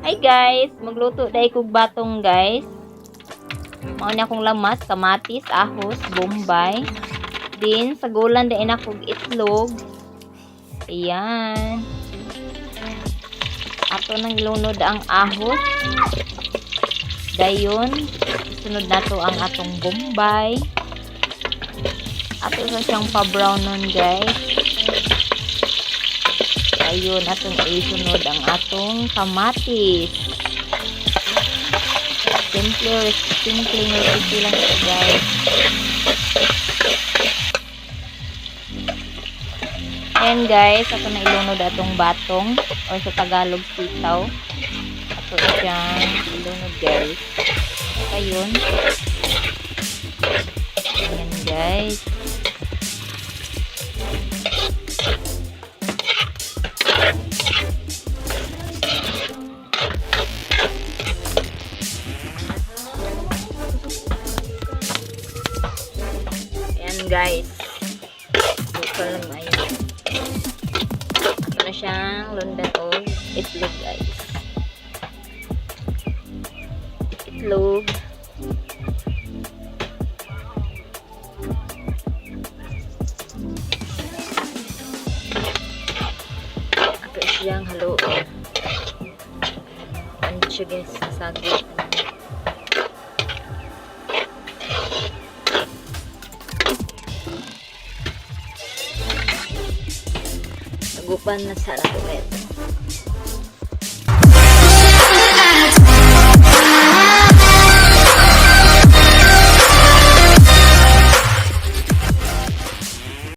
Hi guys, magluto dai kog batong, guys. Mao ni akong lamas, kamatis, ahos, bombay. Din sagulan din akong itlog. Ayan. Ato nang ilunod ang ahos. Dayon, isunod nato ang atong bombay. Ato sa siyang pa-brown nun, guys. Ayun, atong isunod ang atong kamatis. Simple, simple recipe lang ito, guys. Ayan guys, ato na ilunod atong batong or sa Tagalog, sitaw. Ato siyang ilunod, guys. Ayun. Ayan guys. Ayan guys. Bukal lang ayun. Ato na siyang lundan og itlog, guys. Itlog. Ato siyang haluon. Ano siya, guys, sagot. Tagupan na sana ito.